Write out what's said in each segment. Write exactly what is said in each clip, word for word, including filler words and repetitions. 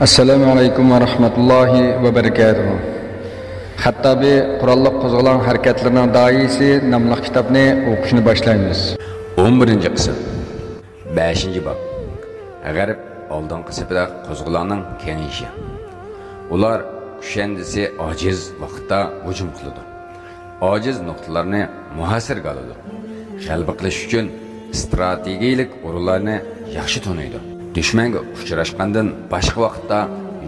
ئەسسالامۇ ئەلەيكۇم ۋە رەھمەتۇللاھى ۋە بەرىكاتۇھۇ. خەتتابى قوراللىق قوزغىلاڭ ھەرىكەتلىرىنىڭ داھىيسى ناملىق كىتابنى ئوقۇشنى باشلايمىز. ئون بىرىنچى قىسىم. بەشىنچى باب. غەرب ئالدىنقى سېپىدە قوزغىلاڭنىڭ كېڭىيىشى. ئۇلار كۈشەندىسى ئاجىز ۋاقىتتا ھۇجۇم قىلىدۇ. ئاجىز نۇقتىلارنى مۇھاسىرىگە ئالىدۇ. غەلىبە قىلىش ئۈچۈن ئىستراتېگىيىلىك ئورۇنلارنى ياخشى تونۇيدۇ. دۈشمەنگە ئۇچراشقاندىن باشقا ۋاقىتتا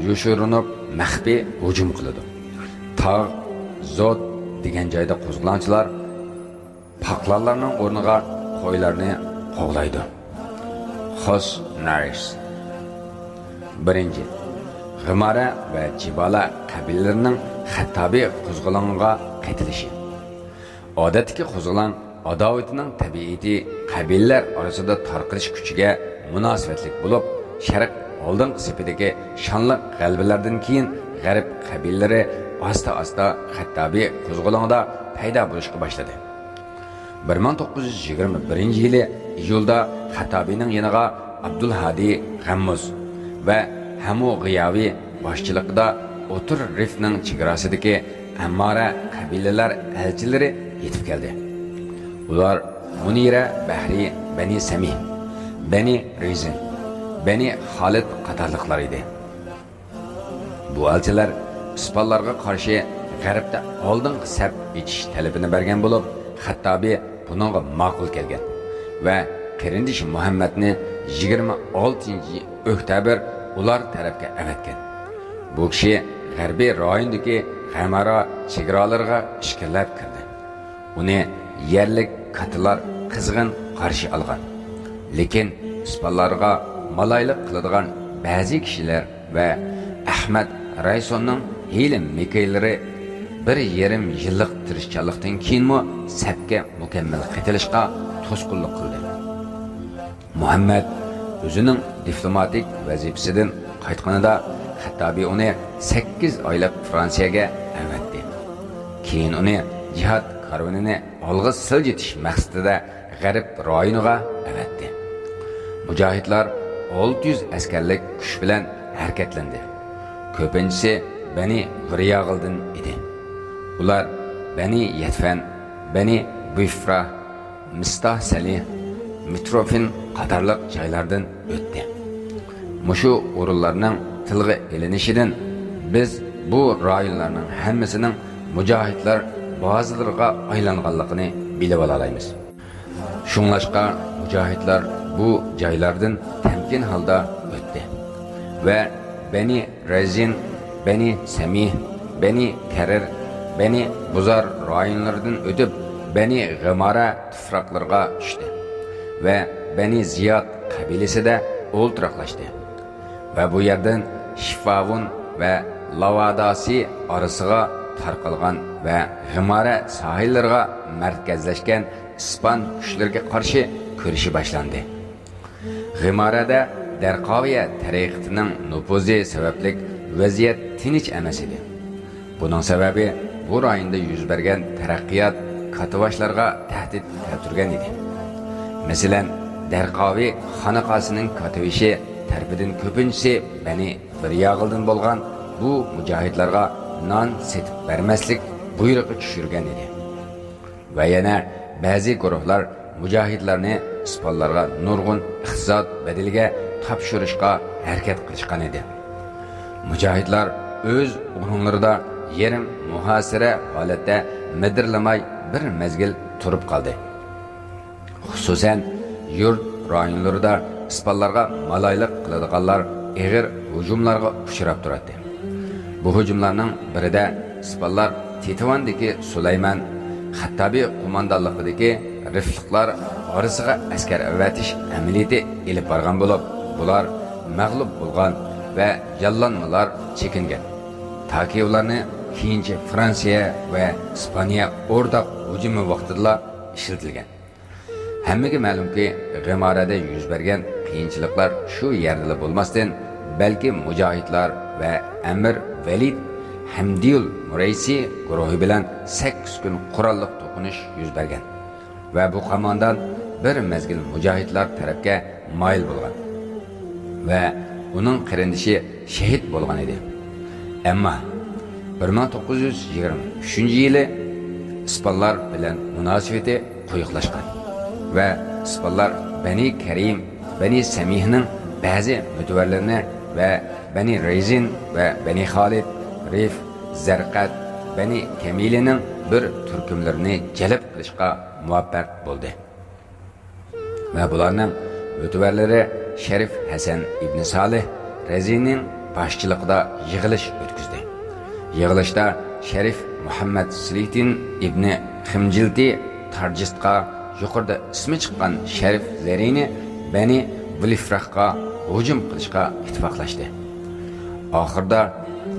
يوشۇرۇنۇپ مەخپىي ھۇجۇم قىلىدۇ. تاغ، زوت دېگەن جايدا قوزغىلاڭچىلار پاقلانلارنىڭ ئورنىغا قويلارنى قوغلايدۇ. خوس نارىس. بىرىنچى، غىمارە ۋە جىبالە قەبىلىلىرىنىڭ خەتتابى قوزغىلىڭىغا قېتىلىشى. ئادەتتىكى قوزغىلاڭ ئاداۋىتىنىڭ تەبىئىتى قەبىلىلەر ئارىسىدا تارقىلىش كۈچىگە مۇناسىۋەتلىك بولۇپ، شەرق ئالدىنقى سېپىدىكى شانلىق غەلىبىلەردىن كېيىن غەرب قەبىلىلىرى ئاستا-ئاستا خەتتابى قوزغىلىڭىدا پەيدا بولۇشقا باشلىدى. بىر مىڭ توققۇز يۈز يىگىرمە بىرىنچى يىلى ئىيۇلدا خەتتابىنىڭ يېنىغا ئابدۇلھادى غەممۇس ۋە ھەمۇ غىياۋى باشچىلىقىدا ئوتتۇرا رىفنىڭ چېگراسىدىكى ئەممارە قەبىلىلەر ئەلچىلىرى يېتىپ كەلدى. ئۇلار مۇنىرە بەھرى بەنى سەمىھ، بەنى رىزىن، بەنى خالىد قاتارلىقلار ئىدى. بۇ ئەلچىلەر ئىسپانلارغا قارشى غەربتە ئالدىنقى سەپ ئېچىش تەلىپىنى بەرگەن بولۇپ، خەتتابى بۇنىڭغا ماقۇل كەلگەن ۋە قېرىندىشى مۇھەممەدنى يىگىرمە ئالتىنچى ئۆكتەبىر ئۇلار تەرەپكە ئەۋەتكەن. بۇ كىشى غەربىي رايوندىكى غەمارا چېگرالىرىغا ئىچكىرىلەپ كىردى. ئۇنى يەرلىك كاتتىلار قىزغىن قارشى ئالغان. لېكىن ئىسپانلارغا مالايلىق قىلىدىغان بەزى كىشىلەر ۋە ئەخمەت رايسوننىڭ ھىيلە-مىكىرلىرى بىر يېرىم يىللىق تىرىشچانلىقتىن كېيىنمۇ سەپكە مۇكەممەل قېتىلىشقا توسقۇنلۇق قىلدى. مۇھەممەد ئۆزىنىڭ دىپلوماتىك ۋەزىپىسىدىن قايتقىنىدا، خەتتابى ئۇنى سەككىز ئايلىق فرانسىيەگە ئەۋەتتى. كېيىن ئۇنى جىھاد كارۋىنىنى ئالغا سىلجىتىش مەقسىتىدە غەرب رايونىغا ئەۋەتتى. مۇجاھىدلار ئالتە يۈز ئەسكەرلىك كۈچ بىلەن ھەرىكەتلەندى. كۆپىنچىسى بەنى ۋىرياغىلدىن ئىدى. ئۇلار بەنى يەتفەن، بەنى بۇيفرا، مىستاھ سەلى، مىتروفىن قاتارلىق جايلاردىن ئۆتتى. مۇشۇ ئورۇنلارنىڭ تىلغا ئېلىنىشىدىن بىز بۇ رايونلارنىڭ ھەممىسىنىڭ مۇجاھىدلار بازىلىرىغا ئايلانغانلىقىنى بىلىۋالالايمىز. شۇڭلاشقا مۇجاھىدلار بۇ جايلاردىن تەمكىن ھالدا ئۆتتى ۋە بەنى رەزىن، بەنى سەمىھ، بەنى كەرىر، بەنى بۇزار رايونلىرىدىن ئۆتۈپ، بەنى غىمارە تۇپراقلىرىغا چۈشتى ۋە بەنى زىياد قەبىلىسىدە ئولتۇراقلاشتى ۋە بۇ يەردىن شىفاۋۇن ۋە لاۋاداسى ئارىسىغا تارقالغان ۋە غىمارە ساھىللىرىغا مەركەزلەشكەن ئىسپان كۈچلىرىگە قارشى كۈرىشى باشلاندى. غىمارەدە دەرقاۋىيە تەرىقىتىنىڭ نوپۇزى سەۋەبلىك ۋەزىيەت تىنچ ئەمەس ئىدى. بۇنىڭ سەۋەبى بۇ رايوندا يۈز بەرگەن تەرەققىيات كاتتىباشلارغا تەھدىت كەلتۈرگەن ئىدى. مەسىلەن، دەرقاۋى خانىقاسىنىڭ كاتتىبېشى تەرىپىدىن كۆپىنچىسى بەنى بىر ياغىلدىن بولغان بۇ مۇجاھىدلارغا نان سېتىپ بەرمەسلىك بۇيرۇقى چۈشۈرگەن ئىدى. ۋە يەنە بەزى گۇرۇھلار مۇجاھىدلارنى ئىسپانلارغا نۇرغۇن ئىقتىساد بەدىلىگە تاپشۇرۇشقا ھەرىكەت قىلىشقان ئىدى. مۇجاھىدلار ئۆز ئورۇنلىرىدا يېرىم مۇھاسىرە ھالەتتە مىدىرلىماي بىر مەزگىل تۇرۇپ قالدى. خۇسۇسەن، يۇرت رايونلىرىدا ئىسپانلارغا مالايلىق قىلىدىغانلار ئېغىر ھۇجۇملارغا ئۇچراپ تۇراتتى. بۇ ھۇجۇملارنىڭ بىرىدە ئىسپانلار تېتىۋاندىكى سۇلايمان خەتتابى قوماندانلىقىدىكى رىفلىقلار ئارىسىغا ئەسكەر ئەۋەتىش ئەمەلىيىتى ئېلىپ بارغان بولۇپ، بۇلار مەغلۇپ بولغان ۋە ياللانمىلار چېكىنگەن. تاكى ئۇلارنى كېيىنچە فرانسىيە ۋە ئىسپانىيە ئورتاق ھۇجۇمى ۋاقتىدىلا ئىشلىتىلگەن. ھەممىگە مەلۇمكى، غىمارەدە يۈز بەرگەن قىيىنچىلىقلار شۇ يەردىلا بولماستىن، بەلكى مۇجاھىدلار ۋە ئەمىر ۋەلىد ھەمدىيۇل مۇرەيسى گۇرۇھى بىلەن سەككىز كۈن قوراللىق توقۇنۇش يۈز بەرگەن ۋە بۇ قوماندان بىر مەزگىل مۇجاھىدلار تەرەپكە مايىل بولغان ۋە ئۇنىڭ قېرىندىشى شېھىت بولغان ئىدى. ئەمما بىر مىڭ توققۇز يۈز يىگىرمە ئۈچىنچى يىلى ئىسپانلار بىلەن مۇناسىۋىتى قويۇقلاشقان ۋە ئىسپانلار بەنى كەرىم، بەنى سەمىھنىڭ بەزى مۆتىۋەرلىرىنى ۋە بەنى رەيزىن ۋە بەنى خالىد، رىف، زەرقەت، بەنى كەمىلىنىڭ بىر تۈركۈملىرىنى جەلپ قىلىشقا مۇۋەپپەق بولدى. ۋە بۇلارنىڭ مۆتىۋەرلىرى شەرىف ھەسەن ئىبنى سالىھ رەزىنىڭ باشچىلىقىدا يىغىلىش ئۆتكۈزدى. يىغىلىشتا شەرىف مۇھەممەد سىلىھتىن ئىبنى خىمجىلتى تارجىستقا، يۇقىرىدا ئىسمى چىققان شەرىف زېرىنى بەنى ۋىلىفراخقا ھۇجۇم قىلىشقا ئىتتىپاقلاشتى. ئاخىرىدا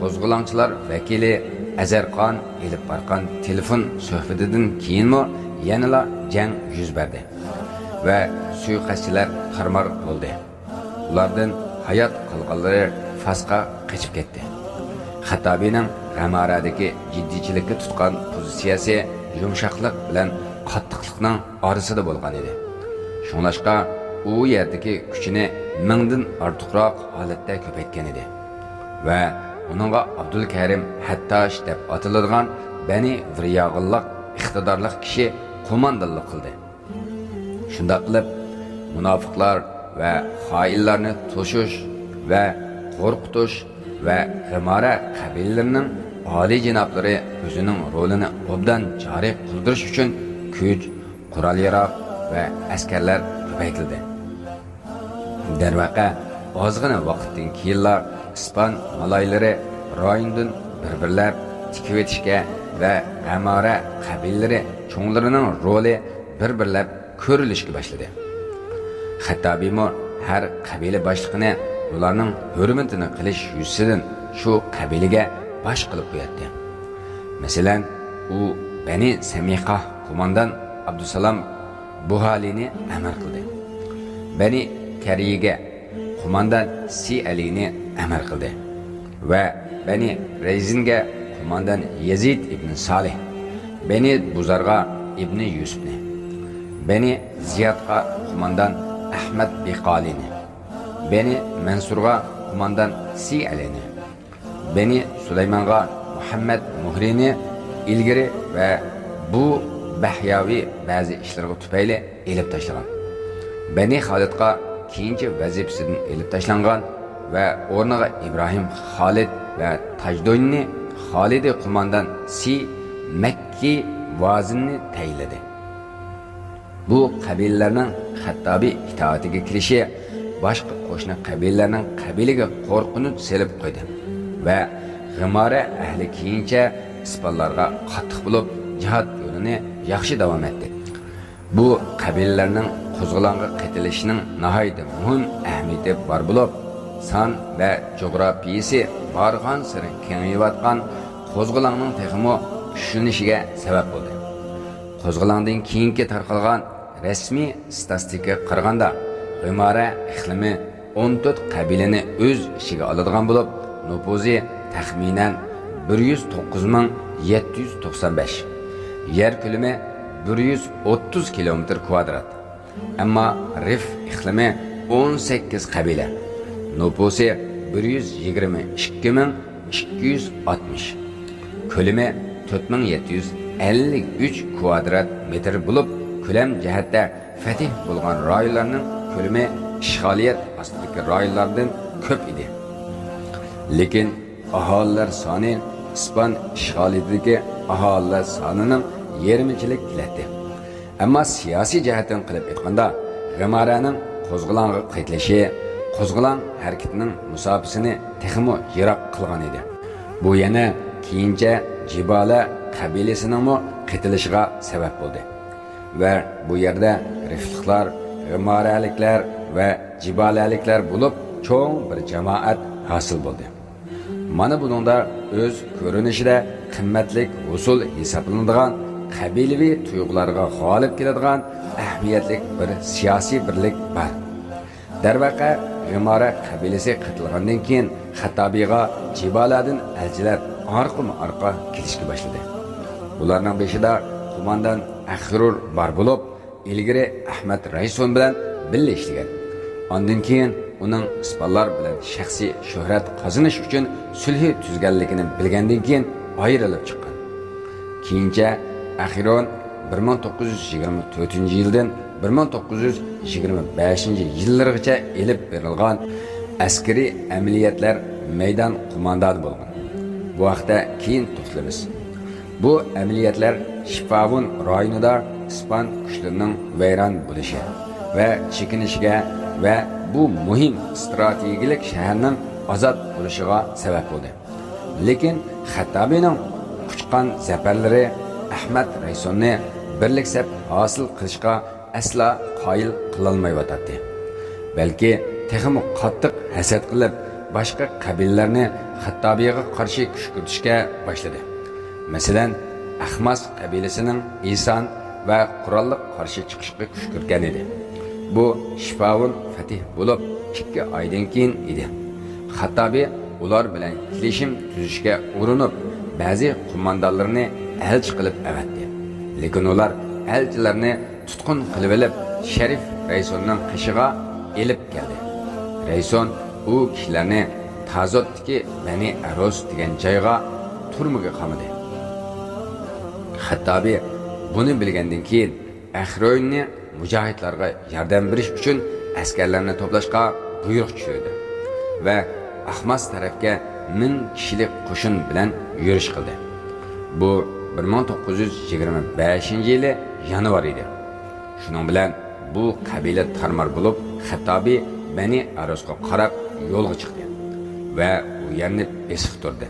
قوزغىلاڭچىلار ۋەكىلى ئەزەرخان ئېلىپ بارغان تېلېفون سۆھبىتىدىن كېيىنمۇ يەنىلا جەڭ يۈز بەردى ۋە سۇيىقەستچىلەر تارمار بولدى. ئۇلاردىن ھايات قالغانلىرى فاسقا قېچىپ كەتتى. خەتتابىنىڭ غەمارەدىكى جىددىيچىلىككە تۇتقان پوزىتسىيەسى يۇمشاقلىق بىلەن قاتتىقلىقنىڭ ئارىسىدا بولغان ئىدى. شۇڭلاشقا ئۇ يەردىكى كۈچىنى مىڭدىن ئارتۇقراق ھالەتتە كۆپەيتكەن ئىدى ۋە ئۇنىڭغا ئابدۇلكەرىم ھەتتاش دەپ ئاتىلىدىغان بەنى ۋىرياغىللىق ئىقتىدارلىق كىشى قوماندانلىق قىلدى. شۇنداق قىلىپ، مۇناپىقلار ۋە خائىنلارنى توشۇش ۋە قورقۇتۇش ۋە غىمارە قەبىلىلىرىنىڭ ئالىيجانابلىرى ئۆزىنىڭ رولىنى ئوبدان جارى قىلدۇرۇش ئۈچۈن كۈچ، قورال-ياراغ ۋە ئەسكەرلەر كۆپەيتىلدى. دەرۋەقە، ئازغىنە ۋاقىتتىن كېيىنلا ئىسپان مالايلىرى رايوندىن بىر-بىرلەپ تىكىۋېتىشكە ۋە غەمارە قەبىلىلىرى چوڭلىرىنىڭ رولى بىر-بىرلەپ كۆرۈلۈشكە باشلىدى. خەتتابىمۇ ھەر قەبىلە باشلىقىنى ئۇلارنىڭ ھۆرمىتىنى قىلىش يۈزىسىدىن شۇ قەبىلىگە باش قىلىپ قوياتتى. مەسىلەن، ئۇ بەنى سەمىقاھ قوماندان ئابدۇسالام بۇھالىنى ئەمىر قىلدى. بەنى كەرىيگە قوماندان سى ئەلىنى ئەمىر قىلدى ۋە بەنى رەيزىنگە قوماندان يەزىد ئىبنى سالىھ، بەنى بۇزارغا ئىبنى يۈسۈپنى، بەنى زىيادقا قوماندان ئەھمەد بىقالىنى، بەنى مەنسۇرغا قوماندان سى ئەلىنى، بەنى سۇلايمانغا مۇھەممەد مۇھرىنى ئىلگىرى ۋە بۇ بەھياۋى بەزى ئىشلىرىغا تۈپەيلى ئېلىپ تاشلىغان. بەنى خالىدقا كېيىنچە ۋەزىپىسىدىن ئېلىپ تاشلانغان ۋە ئورنىغا ئىبراھىم خالىد ۋە تاجدۇننى خالىدى قوماندان سى مەككى ۋازىننى تەيىنلىدى. بۇ قەبىلىلەرنىڭ خەتتابى ئىتائىتىگە كىرىشى باشقا قوشنا قەبىلىلەرنىڭ قەبىلىگە قورقۇنچ سېلىپ قويدى ۋە غىمارە ئەھلى كېيىنچە ئىسپانلارغا قاتتىق بولۇپ، جىھاد يولىنى ياخشى داۋام ئەتتى. بۇ قەبىلىلەرنىڭ قوزغىلاڭغا قېتىلىشىنىڭ ناھايىتى مۇھىم ئەھمىيىتى بار بولۇپ، سان ۋە جۇغراپىيىسى بارغانسېرى كېڭىيىۋاتقان قوزغىلاڭنىڭ تېخىمۇ كۈچلىنىشىگە سەۋەب بولدى. قوزغىلاڭدىن كېيىنكى تارقالغان رەسمىي ستاتىستىكىغا قارىغاندا، غىمارە ئىقلىمى ئون تۆت قەبىلىنى ئۆز ئىچىگە ئالىدىغان بولۇپ، نوپۇزى تەخمىنەن بىر يۈز توققۇز مىڭ يەتتە يۈز توقسان بەش، يەر كۆلىمى بىر يۈز ئوتتۇز كىلومېتىر كۋادرات. ئەمما رىف ئىقلىمى ئون سەككىز قەبىلە، نوپۇسى بىر يۈز يىگىرمە ئىككى مىڭ ئىككى يۈز ئاتمىش، كۆلىمى تۆت مىڭ يەتتە يۈز ئەللىك ئۈچ كۋادرات مېتىر بولۇپ، كۆلەم جەھەتتە فەتھ بولغان رايونلارنىڭ كۆلىمى ئىشغالىيەت ئاستىدىكى رايونلاردىن كۆپ ئىدى. لېكىن ئاھالىلەر سانى ئىسپان ئىشغالىيىتىدىكى ئاھالىلەر سانىنىڭ يېرىمىچىلىك كېلەتتى. ئەمما سىياسىي جەھەتتىن قىلىپ ئېيتقاندا، غىمارەنىڭ قوزغىلاڭغا قېتىلىشى قوزغىلاڭ ھەرىكىتىنىڭ مۇساپىسىنى تېخىمۇ يىراق قىلغان ئىدى. بۇ يەنە كېيىنچە جىبالە قەبىلىسىنىڭمۇ قېتىلىشىغا سەۋەب بولدى. ۋە بۇ يەردە رىفلىقلار، غىمارەلىكلەر ۋە جىبالەلىكلەر بولۇپ، چوڭ بىر جامائەت ھاسىل بولدى. مانا بۇنىڭدا ئۆز كۆرۈنۈشىدە قىممەتلىك ھوسۇل ھېسابلىنىدىغان، قەبىلىۋى تۇيغۇلارغا غالىب كېلىدىغان ئەھمىيەتلىك بىر سىياسىي بىرلىك بار. دەرۋەقە، غىمارە قەبىلىسى قېتىلغاندىن كېيىن، خەتتابىغا جىبالەدىن ئەلچىلەر ئارقىمۇ ئارقا كېلىشكە باشلىدى. بۇلارنىڭ بېشىدا قوماندان ئەخرۇر بار بولۇپ، ئىلگىرى ئەھمەد رايسون بىلەن بىللە ئىشلىگەن. ئاندىن كېيىن ئۇنىڭ ئىسپانلار بىلەن شەخسىي شۆھرەت قازىنىش ئۈچۈن سۈلھى تۈزگەنلىكىنى بىلگەندىن كېيىن ئايرىلىپ چىققان. كېيىنچە ئەخرون بىر مىڭ توققۇز يۈز يىگىرمە تۆتىنچى يىلدىن بىر مىڭ توققۇز يۈز يىگىرمە بەشىنچى يىللىرىغىچە ئېلىپ بېرىلغان ئەسكىرىي ئەمەلىيەتلەر مەيدان قوماندانى بولغان. بۇ ھەقتە كېيىن توختىلىمىز. بۇ ئەمەلىيەتلەر شىپاۋۇن رايونىدا ئىسپان كۈچلىرىنىڭ ۋەيران بولۇشى ۋە چېكىنىشىگە ۋە بۇ مۇھىم ئىستراتېگىيەلىك شەھەرنىڭ ئازاد بولۇشىغا سەۋەب بولدى. لېكىن خەتتابىنىڭ قۇچقان زەپەرلىرى ئەخمەت رەيسوننى بىرلىك سەپ ھاسىل قىلىشقا ئەسلا قايىل قىلالمايۋاتاتتى. بەلكى تېخىمۇ قاتتىق ھەسەت قىلىپ، باشقا قەبىلىلەرنى خەتتابىيغا قارشى كۈشكۈرتۈشكە باشلىدى. مەسىلەن، ئەخماس قەبىلىسىنىڭ ئىسان ۋە قوراللىق قارشى چىقىشقا كۈشكۈرتكەن ئىدى. بۇ شىپاۋۇن فەتىھ بولۇپ، ئىككى ئايدىن كېيىن ئىدى. خەتتابى ئۇلار بىلەن كېلىشىم تۈزۈشكە ئۇرۇنۇپ، بەزى قوماندانلىرىنى ئەلچى قىلىپ ئەۋەتتى. لېكىن ئۇلار ئەلچىلەرنى تۇتقۇن قىلىۋېلىپ، شەرىف رەيسوننىڭ قېشىغا ئېلىپ كەلدى. رەيسون ئۇ كىشىلەرنى تازوتتىكى بەنى ئەروس دېگەن جايغا تۈرمىگە قامىدى. خەتتابى بۇنى بىلگەندىن كېيىن، ئەخروننى مۇجاھىدلارغا ياردەم بېرىش ئۈچۈن ئەسكەرلەرنى توپلاشقا بۇيرۇق چۈشۈردى ۋە ئەخماس تەرەپكە مىڭ كىشىلىك قوشۇن بىلەن يۈرۈش قىلدى. بۇ بىر مىڭ توققۇز يۈز يىگىرمە بەشىنچى يىلى يانۋار ئىدى. شۇنىڭ بىلەن بۇ قەبىلە تارمار بولۇپ، خەتتابى بەنى ئەروسقا قاراپ يولغا چىقتى ۋە ئۇ يەرنى بېسىپ تۇردى.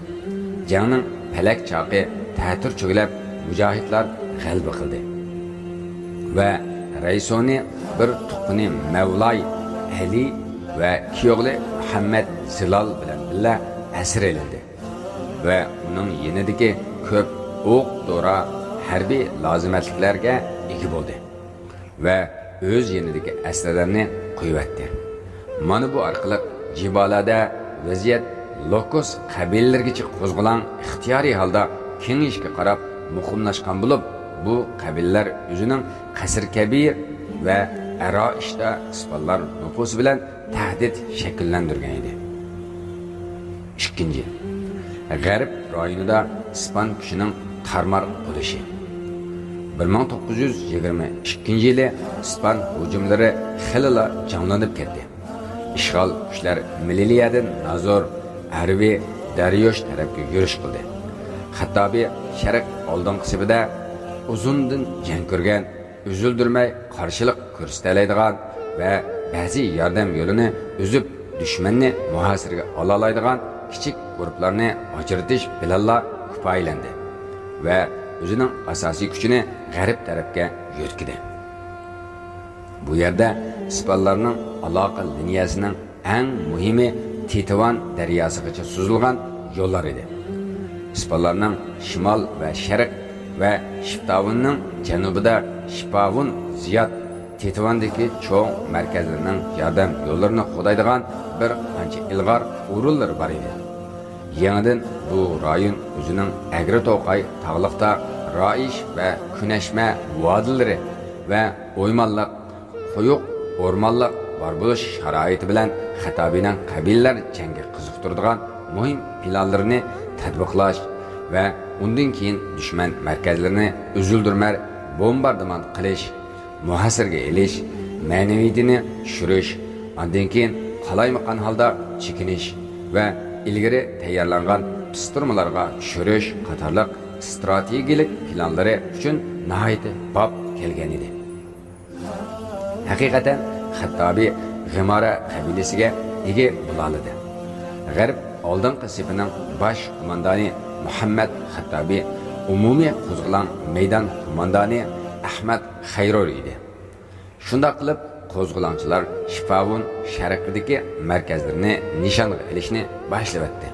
جەڭنىڭ پەلەك چاقى تەتۈر چۆگىلەپ، مۇجاھىدلار غەلىبە قىلدى ۋە رەيسونى بىر تۇغقىنى مەۋلاي ئەلى ۋە كىيوغلى مۇھەممەد زىلال بىلەن بىللە ئەسىر ئېلىندى ۋە ئۇنىڭ يېنىدىكى كۆپ ئوق-دورا، ھەربىي لازىمەتلىكلەرگە ئىگە بولدى ۋە ئۆز يېنىدىكى ئەسلىھەلەرنى قويۇۋەتتى. مانا بۇ ئارقىلىق جىبالادا ۋەزىيەت لوكوس قەبىلىلىرىگىچە قوزغىلاڭ ئىختىيارىي ھالدا كېڭىيىشكە قاراپ مۇقىملاشقان بولۇپ، بۇ قەبىلىلەر ئۆزىنىڭ قەسر كەبىر ۋە ئەرائىشتا ئىسپانلار نوپۇسى بىلەن تەھدىت شەكىللەندۈرگەن ئىدى. ئىككىنچى، غەرب رايونىدا ئىسپان كۈچىنىڭ تارمار بولۇشى. بىر مىڭ توققۇز يۈز يىگىرمە ئىككىنچى يىلى ئىسپان ھۇجۇملىرى خېلىلا جانلىنىپ كەتتى. ئىشغال كۈچلەر مېلىلىيەدىن نازور، ئەرۋى، دەريوش تەرەپكە يۈرۈش قىلدى. خەتتابى شەرق ئالدىنقى سېپىدە ئۇزۇندىن جەڭ كۆرگەن، ئۈزۈلدۈرمەي قارشىلىق كۆرسىتەلەيدىغان ۋە بەزى ياردەم يولىنى ئۈزۈپ، دۈشمەننى مۇھاسىرىگە ئالالايدىغان كىچىك گۇرۇپپىلارنى ئاجرىتىش بىلەنلا كۇپايىلەندى ۋە ئۆزىنىڭ ئاساسىي كۈچىنى غەرب تەرەپكە يۆتكىدى. بۇ يەردە ئىسپانلارنىڭ ئالاقە لىنىيەسىنىڭ ئەڭ مۇھىمى تېتىۋان دەرياسىغىچە سوزۇلغان يوللار ئىدى. ئىسپانلارنىڭ شىمال ۋە شەرق ۋە شىپتاۋۇننىڭ جەنۇبىدا شىپاۋۇن، زىيات، تېتىۋاندىكى چوڭ مەركەزلىرىنىڭ ياردەم يوللىرىنى قوغدايدىغان بىر قانچە ئىلغار ئورۇنلىرى بار ئىدى. يېڭىدىن بۇ رايون ئۆزىنىڭ ئەگرى توقاي تاغلىقتا رائىش ۋە كۈنەشمە ۋادىلىرى ۋە ئويمانلىق، قويۇق ئورمانلىق بار بولۇش شارائىتى بىلەن خەتابىنىڭ قەبىلىلەر جەڭگە قىزىقتۇرىدىغان مۇھىم پىلانلىرىنى تەتبىقلاش ۋە ئۇندىن كېيىن دۈشمەن مەركەزلىرىنى ئۈزۈلدۈرمەي بومباردىمان قىلىش، مۇھاسىرىگە ئېلىش، مەنىۋىيىتىنى چۈشۈرۈش، ئاندىن كېيىن قالايمىقان ھالدا چېكىنىش ۋە ئىلگىرى تەييارلانغان قىستۇرمىلارغا چۈشۈرۈش قاتارلىق ئىستراتېگىيەلىك پىلانلىرى ئۈچۈن ناھايىتى باب كەلگەن ئىدى. ھەقىقەتەن، خەتتابى غىمارە قەبىلىسىگە ئىگە بولالىدى. غەرب ئالدىنقى سېپىنىڭ باش قوماندانى مۇھەممەد خەتتابى ئومۇمىي قوزغىلاڭ مەيدان قوماندانى ئەخمەت خەيرۇر ئىدى. شۇنداق قىلىپ، قوزغىلاڭچىلار شىپاۋۇن شەرقىدىكى مەركەزلىرىنى نىشانغا ئېلىشنى باشلىۋەتتى.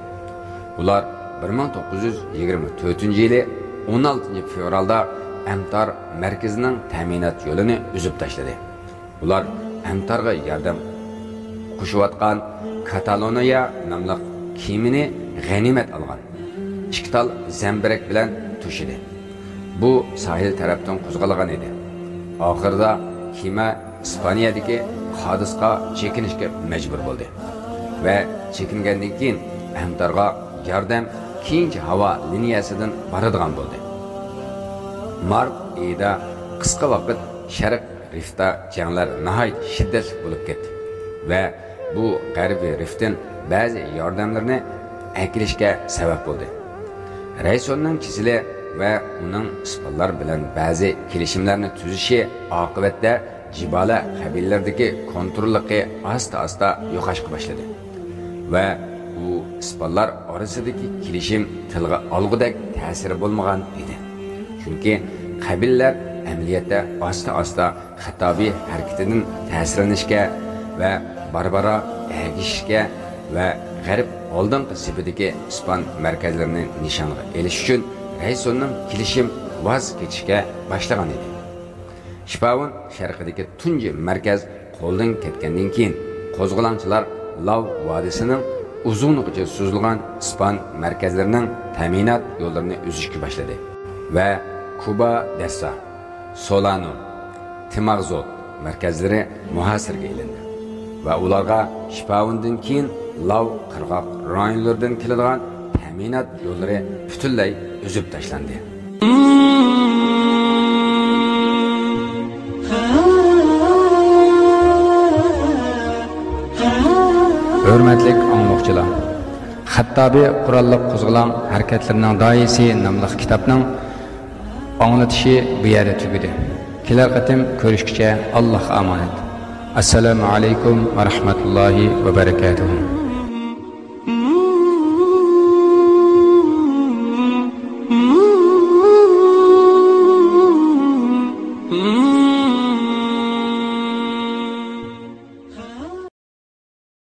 ئۇلار بىر مىڭ توققۇز يۈز يىگىرمە تۆتىنچى يىلى ئون ئالتىنچى فېۋرالدا ئەمتار مەركىزىنىڭ تەمىنات يولىنى ئۈزۈپ تاشلىدى. ئۇلار ئەمتارغا ياردەم قوشۇۋاتقان كاتالونىيە ناملىق كېمىنى غەنىيمەت ئالغان. ئىككى تال زەمبىرەك بىلەن توشىدى. بۇ ساھىل تەرەپتىن قوزغالغان ئىدى. ئاخىرىدا كېمە ئىسپانىيەدىكى قادىسقا چېكىنىشكە مەجبۇر بولدى ۋە چېكىنگەندىن كېيىن ئەنتارغا ياردەم كېيىنچە ھاۋا لىنىيەسىدىن بارىدىغان بولدى. مارت ئېيىدا قىسقا ۋاقىت شەرق رىفتا جەڭلەر ناھايىتى شىددەتلىك بولۇپ كەتتى ۋە بۇ غەربىي رىفتتىن بەزى ياردەملىرىنى ئەكېلىشكە سەۋەب بولدى. رەيسوننىڭ كېسىلى ۋە ئۇنىڭ ئىسپانلار بىلەن بەزى كېلىشىملەرنى تۈزۈشى ئاقىۋەتتە جىبالە قەبىلىلەردىكى كونتروللۇقى ئاستا-ئاستا يوقاشقا باشلىدى ۋە ئۇ ئىسپانلار ئارىسىدىكى كېلىشىم تىلغا ئالغۇدەك تەسىرى بولمىغان ئىدى. چۈنكى قەبىلىلەر ئەمەلىيەتتە ئاستا-ئاستا خەتتابى ھەرىكىتىدىن تەسىرلىنىشكە ۋە بارا-بارا ئەگىشىشكە ۋە غەرب ئالدىنقى سېپىدىكى ئىسپان مەركەزلىرىنى نىشانغا ئېلىش ئۈچۈن رەيسوننىڭ كېلىشىم ۋاز كېچىشكە باشلىغان ئىدى. شىپاۋۇن شەرقىدىكى تۇنجى مەركەز قولدىن كەتكەندىن كېيىن، قوزغىلاڭچىلار لاۋ ۋادىسىنىڭ ئۇزۇنلۇقىچە سوزۇلغان ئىسپان مەركەزلىرىنىڭ تەمىنات يوللىرىنى ئۈزۈشكە باشلىدى ۋە كۇبا دەسسا، سولانو، تىماغزوت مەركەزلىرى مۇھاسىرىگە ئېلىندى ۋە ئۇلارغا شىپاۋۇندىن كېيىن لاۋ قىرغاق رايونلىرىدىن كېلىدىغان تەمىنات يوللىرى پۈتۈنلەي ئۈزۈپ تاشلاندى. ھۆرمەتلىك ئاڭلىغۇچىلار، خەتتابى قوراللىق قوزغىلاڭ ھەرىكەتلىرىنىڭ داھىيسى ناملىق كىتابنىڭ ئاڭلىتىشى بۇ يەردە تۈگىدى. كېلەر قېتىم كۆرۈشكىچە ئاللاھقا ئامانەت. ئەسسالامۇ ئەلەيكۇم ۋە رەھمەتۇللاھى ۋە بەرەكاتۇھۇ.